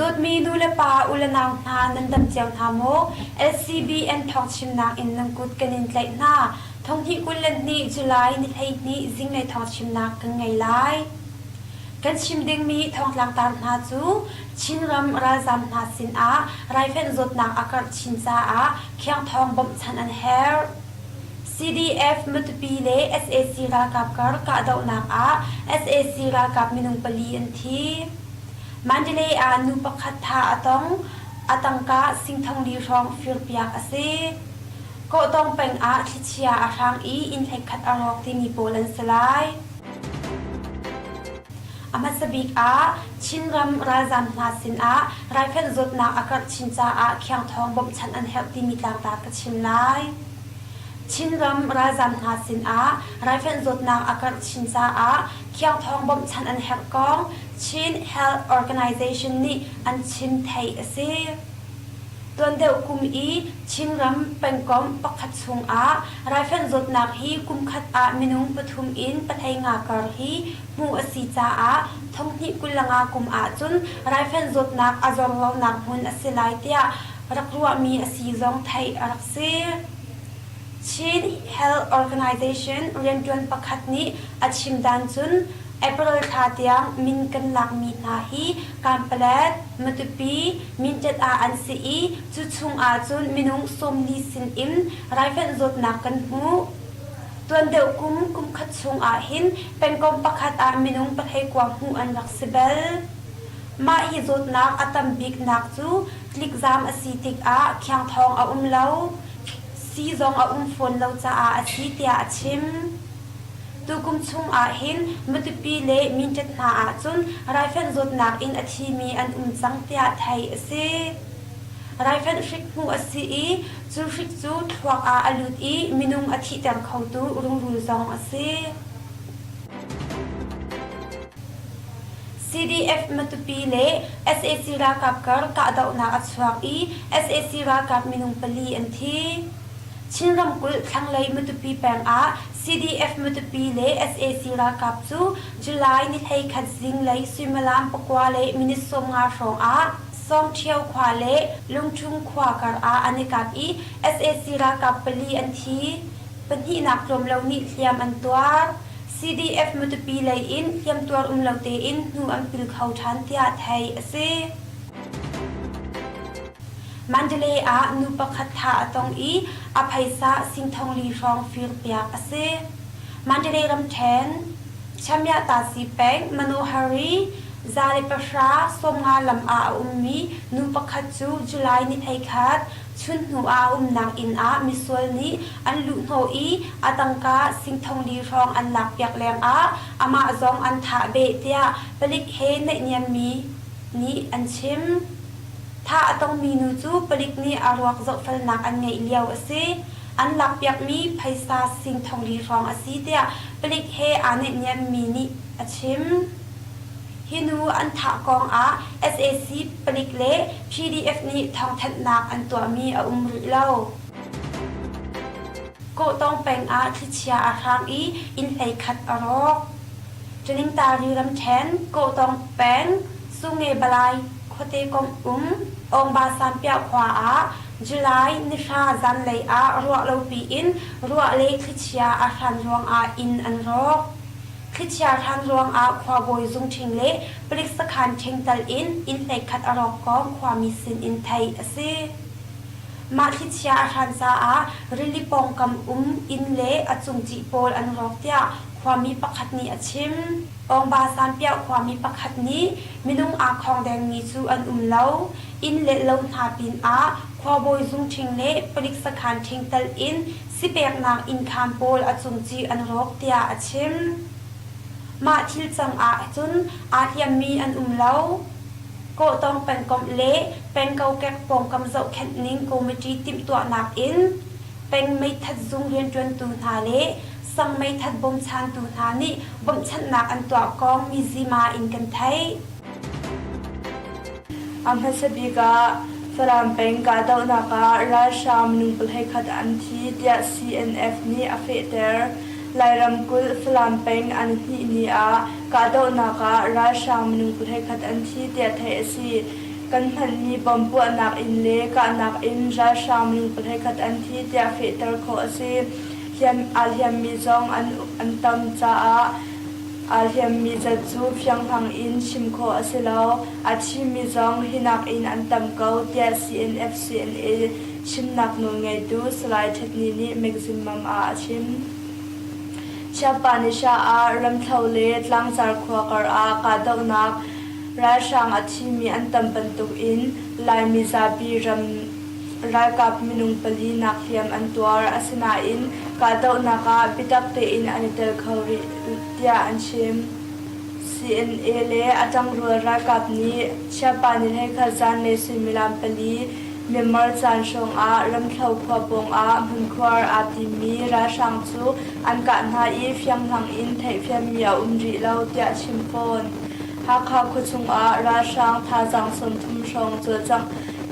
Dawtmi nu le pa, u le nau hna nan dam cio hna maw? LCBN thawngchimnak in nan kut kan in tlaih hna. Thonghnih 22 July ni 12 zinglei thawngchimnak kan ngei lai. Kan chim dingmi thawngtlangtar hna cu Chinram ralzaam hna sinah raifanh zawtnak a karh chin caah khiangthawng bawmhchanh an herh. CDF Matupi le sac ralkap kar kahdohnak ah sac ralkap minung pali an thi. Mandalay ah nu pakhat thah a tong, a tangka sing thongli hrawng firpiak a si. Kawhtawng peng ah thlichia a hrang i inn hleikhat a rawk timi pawl an si lai. A hmasa bik ah Chinram ralzaam hna sinah raifanh zawtnak a karh chin caah khiangthawng bawmhchanh an herh timi tlangtar ka chim lai. Chinram ralzaam hna sinah raifanh zawtnak a karh chin caah khiangthawng bawmhchanh an herh kong Chin Health Organization nih an chim theih a si. Tuan deuh kum i Chinram pengkomh pakhat chungah raifanh zawtnak hi kumkhat ah minung pathum in pahleinga kar hi hmuh a si caah thonghnih 25 kum ahcun raifanh zawtnak a zor lonak hmun a si lai tiah rak ruahmi a si zong theih a rak si. Chin Health Organization rianṭuan pakhat nih a chim dan cun April thla tiang min kan lakmi hna hi Kanpalet, Matupi, Mindat ah an si i cu chung ahcun minung 40 sin in raifanh zawtnak kan hmuh. Tuan deuh kum kumkhat chung ahhin pengkomh pakhat ah minung pahleikua hmuh an rak si bal. Mah hi zawtnak a tam biknak cu tlikzaam a si tikah khiangthawng a um lo, sii zong a um fawn lo caah a si tiah a chim. Tukum chung ahhin Matupi le Mindat hna ahcun raifanh zawtnak in a thimi an um cang tiah theih a si. Raifanh hrik hmuh a si i cu hrik cu thluak ah a lut i minung a thihter khotu rungrul zong a si. CDF Matupi le sac ralkap kar kahdohnak a chuak i sac ralkap minung pali an thi. Chin ramkulh thlanglei Matupi peng ah CDF Matupi le sac ralkap cu July ni 11 zinglei suimilam pakua le minute 50 hrawng ah Sawngṭhio khua le Lungṭhum khua kar ah an i kap i sac ralkap pali an thi. Pahnihnak tlawm lo nih hliam an tuar. CDF Matupi lei in hliamtuar um lo tein hnu an pil kho ṭhan tiah theih a si. Mandalay ah nu pakhat thah a tong i a phaisa sing thongli hrawng firpiak a si. Mandalay ramṭhen Chamyatasi peng Manohari 190 lam ah a ummi nu pakhat cu July ni 11 chunhnu ah a umnak inn ah misual nih an luhhnawh i a tangka sing thongli hrawng an lakpiak lengah amah zong an thah beh tiah palik he naihniammi nih an chim. Thah a tongmi nu cu palik nih a ruak zohfelnak an ngeih lio a si. An lakpiakmi phaisa sing thongli hrawng a si tiah palik he aa naihniammi nih a chim. Hi nu an thah kong ah sac palik le PDF nih thawngthanhnak an tuahmi a um rih lo. Kawhtawng peng ah thlichia a hrang i inn hleikhat a rawk. Ṭaningtari ramṭhen Kawhtawng peng Sunge Balai khuate komh um Awngba Sanpiah khua ah July ni hra zanlei ah ruah lopi in ruah le thlichia a hran ruangah inn an rawk. Thlichia hran ruangah khuabawi zung ṭhing le palik sakhan ṭhing tal in inn hleikhat a rawk kong khuami sinin theih a si. Mah thlichia a hran caah rili pawngkam um inn le a cungcih pawl an rawk tiah khuami pakhat nih a chim. Awngba Sanpiah khuami pakhat nih minung aa khawng dengmi cu an um lo. Inn le lo hna pinah khuabawi zung ṭhing le palik sakhan ṭhing tal in sipeknak innkhaan pawl a cungcih an rawk tiah a chim. Mah thil cang ahcun aa hliammi an um lo. Kawhtawng pengkomh le peng kokek pawngkam zohkhenh ning committee timhtuahnak in peng meithat zung rianṭuantu hna le sang meithat bawmchantu hna nih bawmhchanhnak an tuah kong Mizzima in kan theih. A hmasa bik ah Falam peng kahdohnak ah ralhrang minung 21 an thi tiah CNF nih a fehter. Lai ramkulh Falam peng a nihnih ni ah kahdohnak ah ralhrang minung 21 an thi tiah theih a si. Kan hmanmi bomb puahnak in le kahnak in ralhrang minung 21 an thi tiah fehter khawh a si. Hliam aa hliammi zong an an tam caah aa hliammi zat cu fianghlang in chim khawh a si lo. A thimi zong hi nakin an tam ko tiah CNF-CNA chimnak nawlngeitu Salai Htet Ni nih Maximum ah a chim. Chiapa Nisha ah Ramthlo le Tlangcar khua kar ah kahdohnak ralhrang a thimi an tam bantuk in Laimi zapi ram ralkap minung pali nak hliam an tuar. Asinain kahdohnak ah biatak tein an i tel kho rih tiah an chim. CNA le a ṭangrual ralkap nih Chiapa ni 11 zanlei suimilam pali Myanmar caan hrawng ah Ramthlo khua pawng ah hmunkhuar aa timmi ralhrang cu an kah hna i fianghlang in theihfianmi a um rih lo tiah chim fawn. Hakha khuachung ah ralhrang thazaang 30 hrawng cawlcangh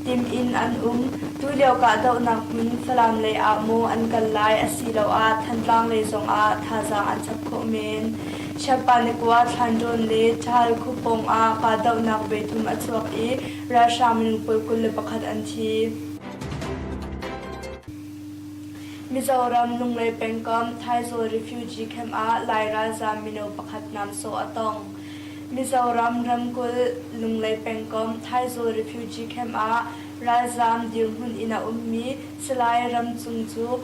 tim in an um. Tulio kahdohnak hmun Falam lei ah maw an kal lai asiloah Thantlang lei zong ah thazaang an chap khawh men. Chiapanikua, Thlanrawn le Ṭhal khua pawng ah kahdohnak voithum a chuak i ralhrang minung pawl 21 an thi. Mizoram Lunglei pengkomh Thaizawl refugee camp ah Lai ralzaam mino pakhat namsawh a tong. Mizoram ramkulh Lunglei pengkomh Thaizawl refugee camp ah ralzaam dirhmun in a ummi Salai Ram Cung cu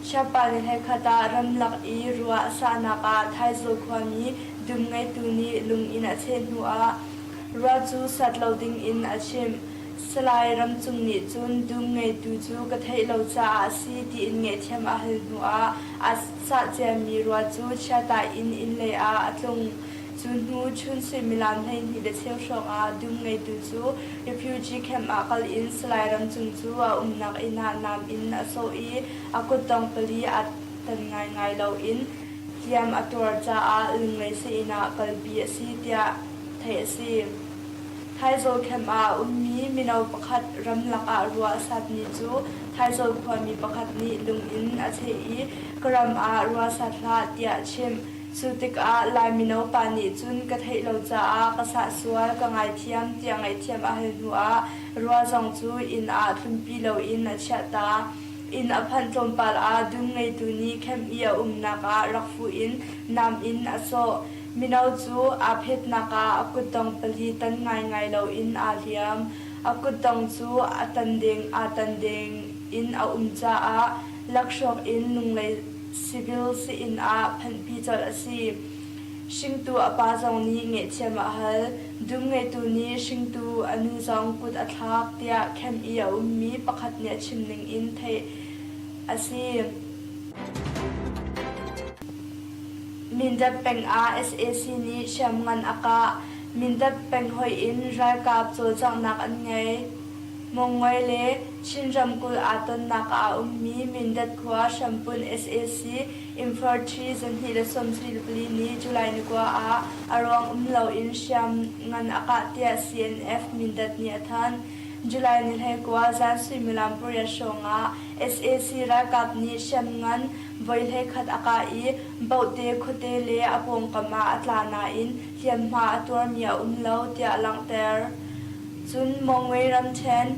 Chiapa ni 11 ah ramlak i ruah sahnak ah Thaizawl khuami dum ngeitu nih lung in a cheh hnu ah Rua cu sat lo dingin a chimh. Salai Ramcung nih cun dum ngeitu cu ka theih lo caah a si tiin ngaihthiam a hal hnuah aa sah ciami rua cu chiata in inn lei ah a tlung. Cu hnu chun suimilam 12 le cheu hrawng ah dum ngeitu cu refugee camp ah kal in Salai Ramcung cu a umnak inn ah nam in a sawh i a kutdong pali aa tan ngaingai loin hliam a tuar caah Lunglei sii-inn ah kalpi a si tiah theih a si. Thaizawl camp ah a ummi mino pakhat ramlak ah rua a satmi cu Thaizawl khuami pakhat nih lung in a cheh i ka ram ah rua sat hlah tiah a chimh. Cu tikah Lai mino pa nih cun ka theih lo caah ka sah sual, ka ngaithiam tiah ngaihthiam a hal hnu ah rua zong cu inn ah tlunpi loin a chiah ta. Inn a phanh tlawmpal ah dum ngeitu nih camp i a umnak ah rak fuh in nam in a sawh. Mino cu aa phetnak ah a kutdong pali tan ngaingai loin aa hliam. A kutdong cu a tan ding aa tan ding in a um caah lakhruak in Lunglei civil sii-inn ah phanhpi colh a si. Hringtu a pa zong nih ngaihthiam a hal. Dum ngeitu nih hringtu a nu zong kut a thlak tiah camp i a ummi pakhat nih a chim ning in theih a si. Mindat peng ah sac nih hriamngan a kah. Mindat peng hoih in ralkap cawlcanghnak an ngei. Mongwe le Chin ramkulh aa tonnak ah a ummi Mindat khua hrampun sac Infantry 274 nih July ni kua ah a ruang um loin hriamngan a kah tiah CNF Mindat nih a thanh. July ni 19 zan suimilam pariat hrawng ah sac ralkap nih hriamngan voi 11 a kah i Bohte khuate le a pawngkam ah a tla nain hliamhma a tuarmi a um lo tiah a langhter. Cun Mongwe ramṭhen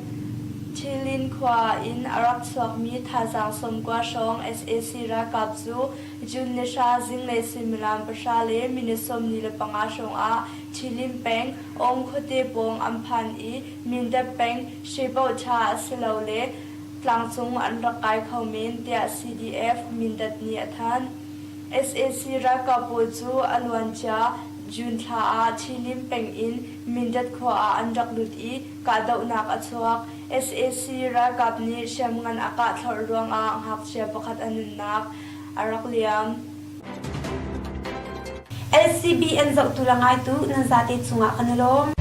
Thilin khua in a rak chuakmi thazaang 90 hrawng sac ralkap cu June ni hra zinglei suimilam pahra le minute 45 hrawng ah Thilin peng Aung khuate pawng an phan i Mindat peng Shwebohṭha asilole tlangcung an rak kai kho men tiah CDF Mindat nih a thanh. Sac ralkap pawl cu a luancia June thla ah Thilin peng in Mindat khua ah an rak lut i kahdohnak a chuak. Sac ralkap nih hriamngan a kah thlorh ruangah ngakchia pakhat a nunnak a rak liam. LCBN zohtu le ngaitu nan zate cungah kan i lawm.